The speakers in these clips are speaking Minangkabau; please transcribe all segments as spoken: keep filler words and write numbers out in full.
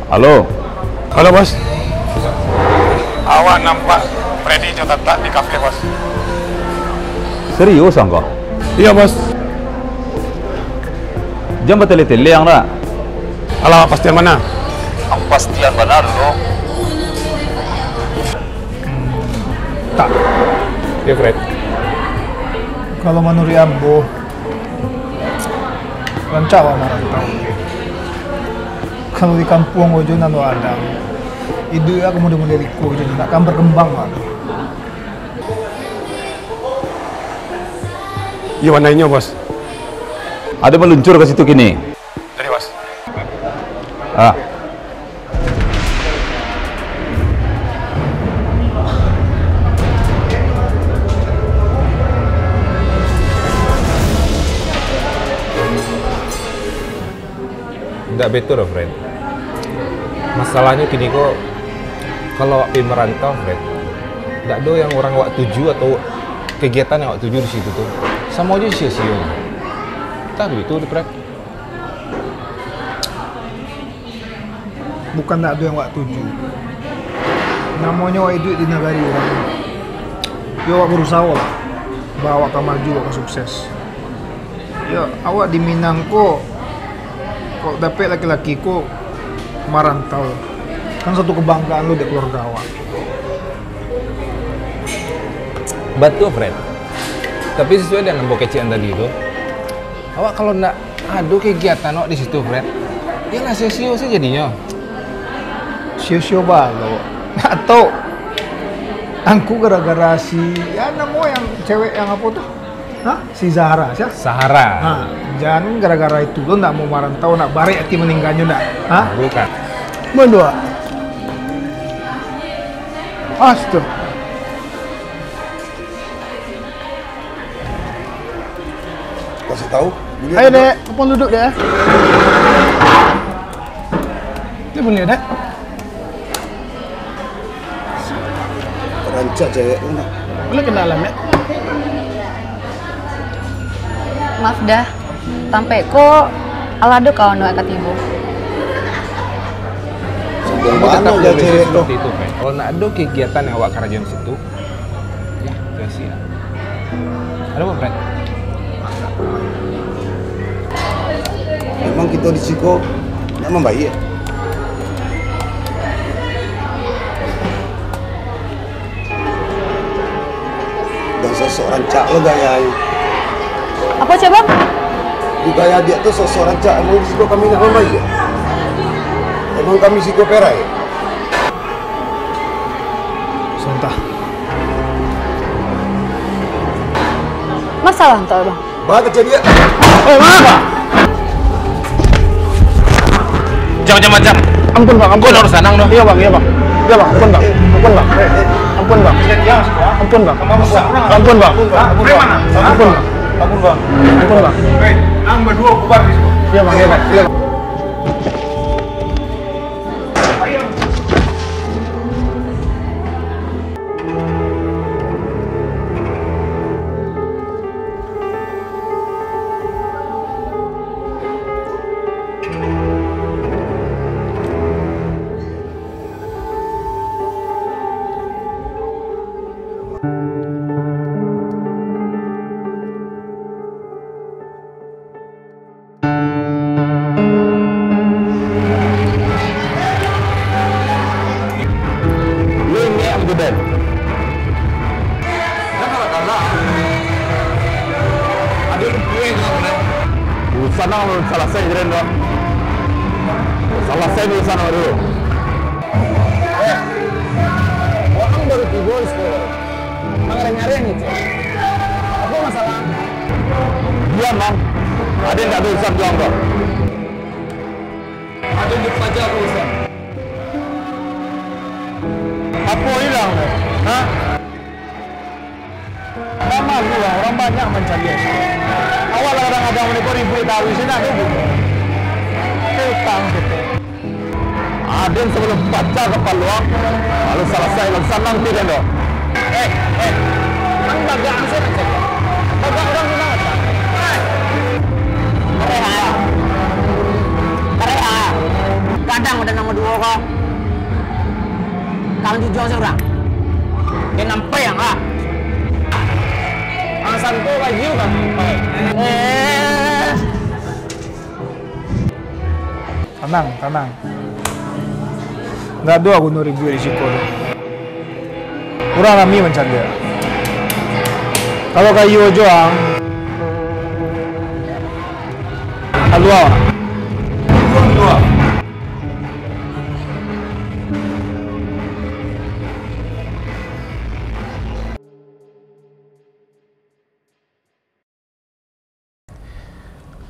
Halo. Halo, Bos. Awak nampak Freddy jo Tatak di kafe, Bos. Serius, angko? Iyo, Bos. Jan batele-tele ang, dak? Alah, pastian bana? Ang pastian bana dulu. Tak. Yo, Fred. Kalau manuruik ambo, rancak awak marantau. Kalau di kampuang ko jo nan wak ado, iduik awak ka model-model iko jo, ndak akan berkembang awak tu. Iyo, bana inyo, Bos. Ado maluncur ka situ kini. Dari, Bos. Ah. Indak betul doh, Fred. Masalahnyo kini ko, kalau awak pai marantau, Fred, indak ado yang urang awak tuju atau kegiatan yang awak tuju di situ tu. Samo ajo sio-sio. Entah duit tu, Fred. Bukan ndak ado yang awak tuju. Namonyo awak iduik di nagari urang. Yo, awak barusaho lah. Ba awak ka maju, awak ka sukses. Yo, awak di Minang ko, kok dapek laki-laki ko marantau. Kan satu kebanggaan lo dek keluarga awak. Batua, Fred. Tapi sasuai dengan ambo kecek tadi tu, awak kalau ndak ado kegiatan awak di situ, Fred, yolah sio-sio sajo jadinyo. Sio-sio balo. Ndak tau. Angku gara-gara si, ya, namo yang cewek yang apo tu? Hah? Si Zahara, sia? Sahara. Ha, jan gara-gara itu lo ndak mau marantau, ndak barek ati maningganyo ndak? Hah? Bukan. Mandua. Astaga. Kasih tahu. Ayo, Dek. Apang duduk, Dek. Ini boleh, Dek? Rancak cewek tu nak. Boleh kenalan, Mek? Maaf dah, tampek ko alado kawan awak ka tibo. Sombong banget lah cewek tu. Seperti itu, Mek. Kalau nak ado kegiatan yang awak karajoan situ, ya, sia-sia. Ado apo, Fred? Memang kito di siko ndak mambayia. Dan sosok rancak lo gayanyo. Apo cek, Bang? Di gaya diak tu sosok rancak, emang di siko kami ndak mambayia. Emang kami siko perai. Sontak. Masalah entah, Bang. Bah, kecil dia. Eh, mana, Bang? Jangan macam-macam. Ampun, Bang, ampun. Kau harus sanang, noh. Iya, Bang, iya, Bang. Iya, Bang, ampun, Bang. Ampun, Bang. Ampun, Bang. Ampun, Bang. Ampun, Bang. Ampun, Bang. Ampun, Bang. Ampun, Bang. Ampun, Bang. Hei, ang berdua bubar di sini. Iya, Bang, iya, Bang. Iya, Bang. Lu ingat ang tu, Ben? Dah kalah-kalah. Ada yang kue tu, Ben. Urusan ang belum selesai, Jeren, tu. Selesai urusan ang dulu. Eh, orang baru tiba di sekolah. Mangareng-ngareng gitu. Apa masalah? Diam, Mang. Aden ndak ada urusan jo ang ko. Aden di paja ko urusan. Apo ilang, ha? Ndak malu lah, urang banyak mancari. Awak lah kadang-kadang mani ko ribuik taruih, siko ndak ado gunonyo. Utang kito. Aden sabalun pacah kapalo ang, lalu salasai, lalu sanang tu den tu. Eh, eh, ang bagak ang se macam tu. Bagak urang tu nang macam. Kareh ah. Kareh ah. Gadang badan ang baduo ko. Surang. Dia nampai yang ah. Ang santo baju kan nampai. Eh. Tanang, tanang. Ndak ado guno ribuik di siko tu. Urang rami mancaliak. Kalau ka iyo jo ang, kalua.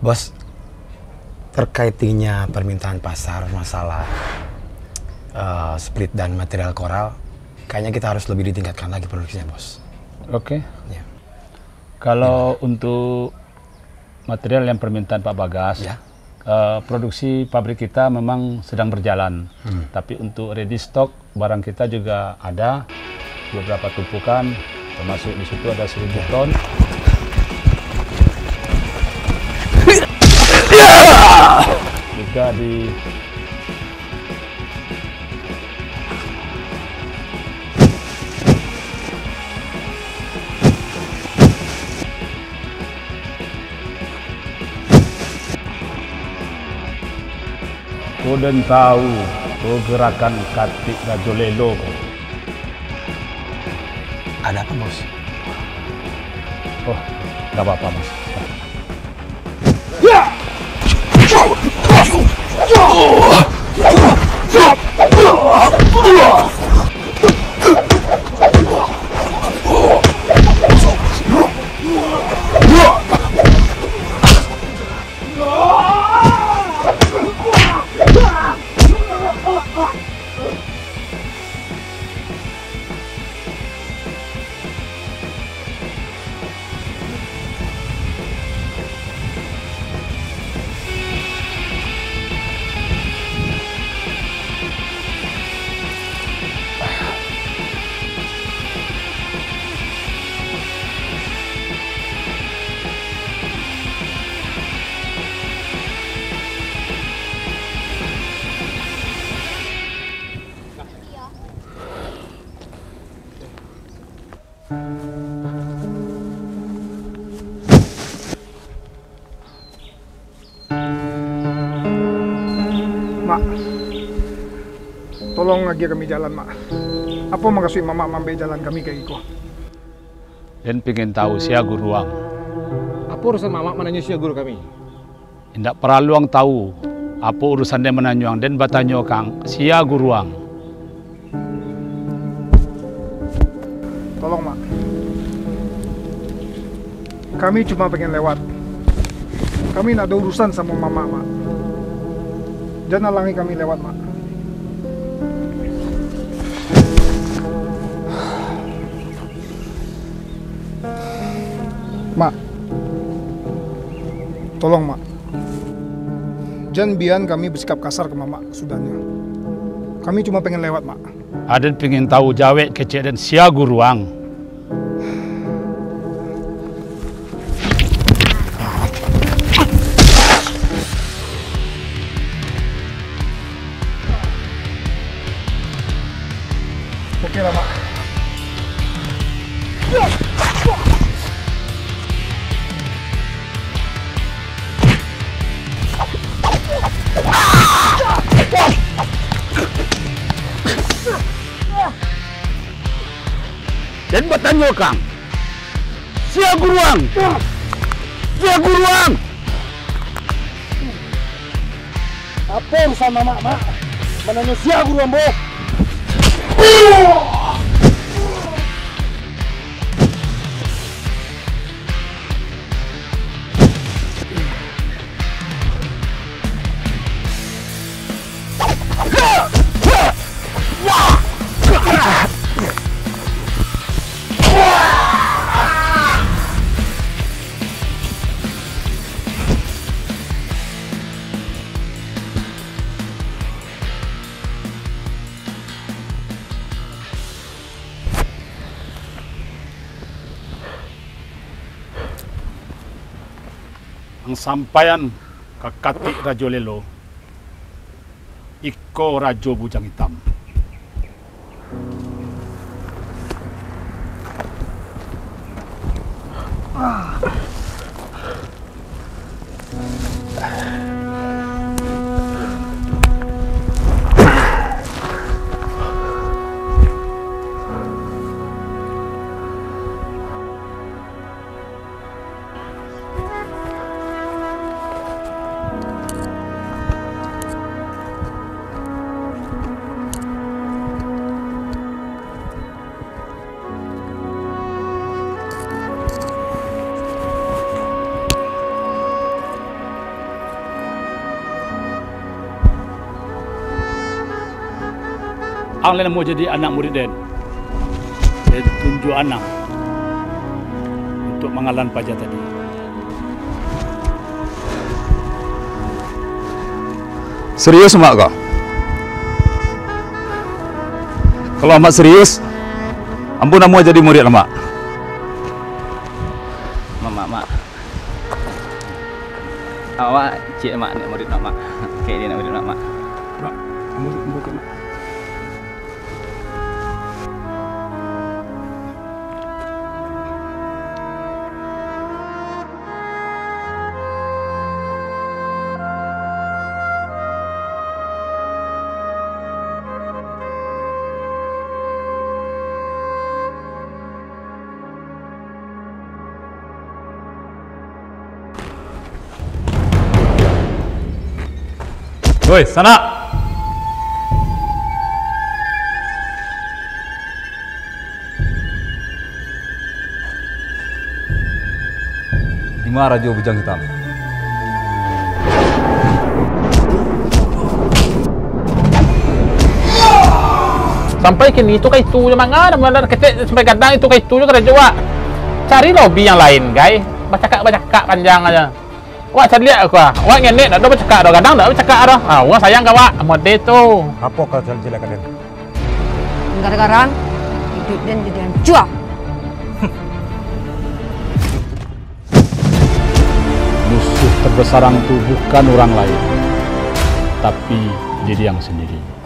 Bos, terkait tingginya permintaan pasar masalah, eh, split dan material koral, kayaknya kita harus lebih ditingkatkan lagi produksinya, Bos. Oke. Ya. Kalau untuk material yang permintaan Pak Bagas, Ya. eh, produksi pabrik kita memang sedang berjalan. Hmm. Tapi untuk ready stock, barang kita juga ada beberapa tumpukan, termasuk di situ ada seribu ton. Juga di Ko den tahu, ko gerakan katik Rajo Lelo ko. Ada apa, Bos? Oh, nggak apa-apa, Bos. Mak, tolong agiah kami jalan, Mak. Apo mukasuik Mamak maambiak jalan kami ka iko? Den pingin tahu sia guru ang. Apo urusan Mamak mananyo sia guru kami? Indak paralu ang tahu, apo urusan den mananyo ang, den batanyo ka ang, sia guru ang. Tolong, Mak. Kami cuma pengen lewat. Kami ndak ada urusan samo Mamak, Mak. Jan alangi kami lewat, Mak. Mak. Tolong, Mak. Jan bian kami basikap kasar ka Mamak sasudahnyo. Kami cuma pengen lewat, Mak. Aden pingin tahu jawek kecek den sia guru ang. Oke lah, Mak. Den batanyo ka ang, sia guru ang? Sia guru ang? Apo urusan Mamak, Mak? Mananyo sia guru ambo? Ang sampaian ka katik Rajo Lelo, iko Rajo Bujang Itam. Ang lai namuah jadi anak murid den. Den tunjuak-an ang untuak mangalan paja tadi. Serius, Mak, ko? Kalau Amak serius, ambo namuah jadi murid Amak. Mak, Mak, Mak. Awak ciek, Mak, nak murid Mak, Mak. Kayak dia nak murid Mak, Mak. Mak, murid, murid, Mak. Woi, sanak! Dima Rajo Bujang Hitam? Sampai kini tu ka itu je manga, dah mulai ketek sampai gadang itu ka itu je karajo awak. Cari lobi yang lain, gai. Bacakak-bacakak panjang aja. Wak caliak aku ah. Wak ngenek dak ado bacakak doh, gadang dak bacakak doh. Ah, urang sayang ka wak, mode tu. Apo kau caliak ka den? Gara-gara ang, iduik den jadi ancua. Musuh terbesar ang tu bukan urang lain, tapi diri ang sendiri.